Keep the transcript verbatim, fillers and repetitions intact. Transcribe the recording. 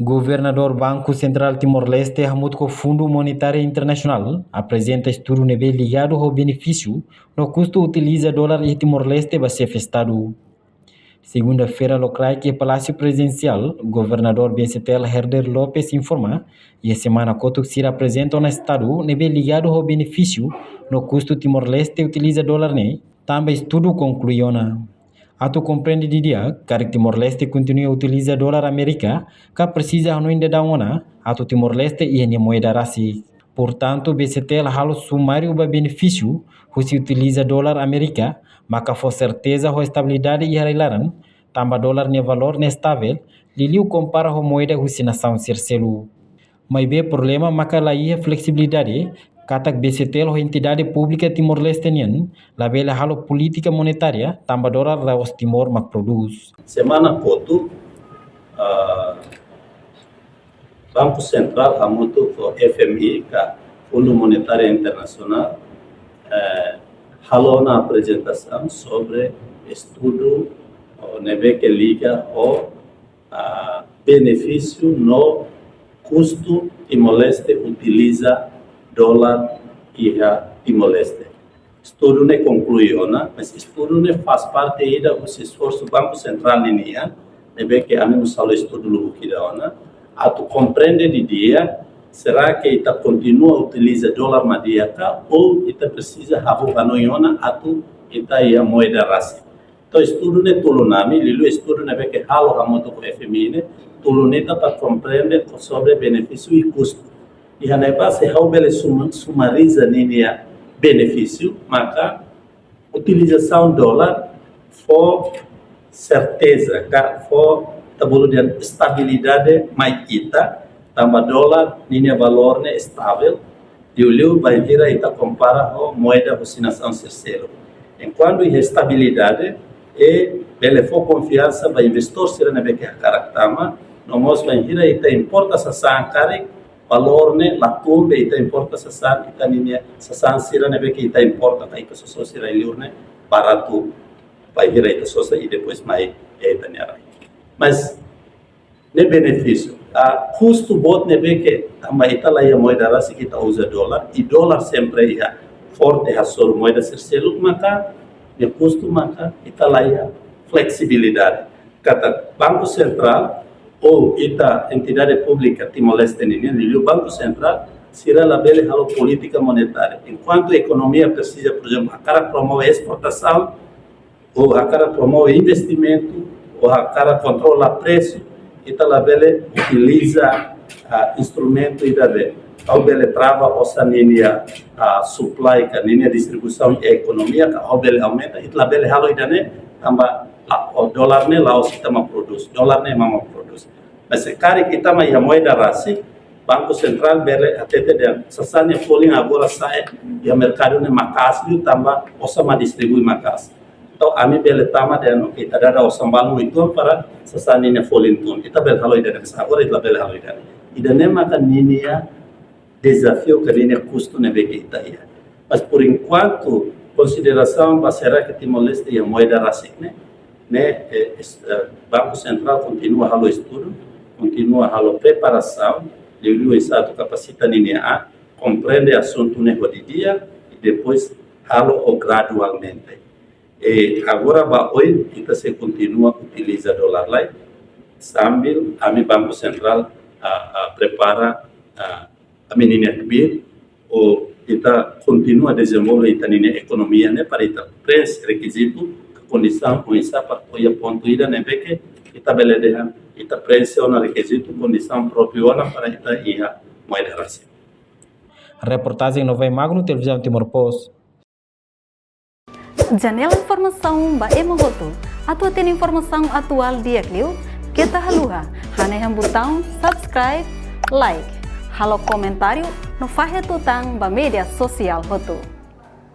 Governadór Banku Sentrál Timor-Leste hamutuk ho Fundu Monetáriu Internasionál aprezenta estudu ne'ebé ligadu ho benefísiu no kustu utiliza dolar iha Timor-Leste ba Xefe Estadu. Segunda-feira lokraik iha Palásiu Prezidensiál, Governadór B C T L Herder Lopes informa, iha semana kotuk sira aprezenta ona estudu ne'ebé ligadu ho benefísiu no kustu Timor-Leste utiliza dolar ne'e, tanba estudu konklui ona. Atu komprende didi'ak, karik Timor-Leste kontinua utiliza dolar Amérika, ka presiza hanoin daudaun ona atu Timor-Leste iha nia moeda rasik. Portantu, B C T L halo sumáriu ba benefísiu husi utiliza dolar Amérika, maka fó serteza ho estabilidade iha rai-laran, tanba dolar nia valór ne'e estavel, liuliu kompara ho moeda husi nasaun sira seluk. Maibé problema maka la iha fleksibilidade, katak B C T L ho entidade públika Timor-Leste nian labele halo polítika monetária, tanba dolar la'ós Timor mak prodús. Semana kotuk, ah, Banku Sentrál hamutuk ho F M I ka Fundu Monetáriu Internasionál, eh, halo ona aprezentasaun sobre estudu, oh, ne'ebé ke liga ho, ah, benefísiu no kustu Timor-Leste utiliza dolar iha Timor-Leste. Estudu ne'e konklui ona, mas estudu ne'e faz parte ida husi esforsu Banku Sentrál ninian, ne'ebé ke ami mós halo estudu lubuk ida ona, atu komprende didi'ak, será ke ita kontinua utiliza dolar mak di'ak ka, ou ita presiza hahú hanoin ona atu ita iha moeda rasik. Entaun estudu ne'e tulun ami, liuliu estudu ne'ebé ke halo hamutuk ho F M I ne'e, tulun ita para komprende sobre benefísiu i kustu. Iha ne'ebá se ha'u bele suma-, sumariza ninia benefísiu, maka utilizasaun dolar fó serteza, ka fó tabulu dehan estabilidade mai ita, tanba dolar ninia valór ne'e estavel, liuliu bainhira ita kompara ho moeda husi nasaun sira seluk. Enkuantu iha estabilidade, i bele fó konfiansa ba investidór sira ne'ebé ke hakarak tama, no mós bainhira ita importa sasán karik, valór ne'e la tun be ita importa sasán, ita ninia sasán sira ne'ebé ke ita importa, ka ita sosa sira iha liur ne'e baratu, bainhira ita sosa i depois mai iha ita-nia rai. Mas ne'e benefísiu. Ah, kustu boot ne'ebé ke tanba ita la iha moeda rasik, ita uza dolar, i dolar sempre iha forte hasoru moeda sira seluk, maka nia kustu maka ita la iha fleksibilidade. Katak Banku Sentrál ou ita entidade públika Timor-Leste ninian, liuliu Banku Sentrál, sira labele halo polítika monetária. Enkuantu ekonomia presiza, por ezemplu, hakarak promove esportasaun, ou hakarak promove investimentu, ou hakarak kontrola presu, ita labele utiliza, ah, instrumentu ida be, ha'u bele trava osan ninia, ah, supply ka ninia distribuisaun iha ekonomia, ka ha'u bele aumenta, ita labele halo ida-ne'e, tanba la, o dolar ne'e la'ós ita mak prodús, dolar ne'e ema mak prodús. Mas se karik ita mak iha moeda rasik, Banku Sentrál bele hatete dehan sasán nia folin agora sa'e iha merkadu ne'e maka'as liu tanba osan mak distribui maka'as. Entaun ami bele tama dehan, oke, ita dada osan balun uitoan para sasán ninia folin tun. Ita bele halo ida-ne'e, mas agora ita labele halo ida-ne'e. Ida-ne'e maka ninia dezafiu ka ninia kustu ne'ebé ke ita iha. Mas por enkuantu, konsiderasaun ba será ke Timor-Leste iha moeda rasik ne'e, ne'e, eh, es-, eh, Banku Sentrál kontinua halo estudu, kontinua halo preparasaun, liuliu oinsá atu kapasita ninia an, komprende asuntu ne'e ho didi'ak, i depois halo ho gradualmente. I agora ba oin, ita sei kontinua utiliza dolar lai, sambil ami Banku Sentrál, ah, ah, prepara, ah, ami ninia kbir, ou ita kontinua dezenvolve ita ninia ekonomia ne'e para ita prenxe rekizitu, kondisaun oinsá para to'o iha pontu ida ne'ebé ke ita bele dehan, ita prenxe ona rekizitu, kondisaun própriu ona para ita iha moeda rasik. Reportajen Novai Magno, Televizaun Timor Post. Janela informasaun ba ema hotu. Atu hatene informasaun atuál di'ak liu, keta haluha hanehan butaun subscribe, like, halo komentáriu no fahe tutan ba média sosiál hotu.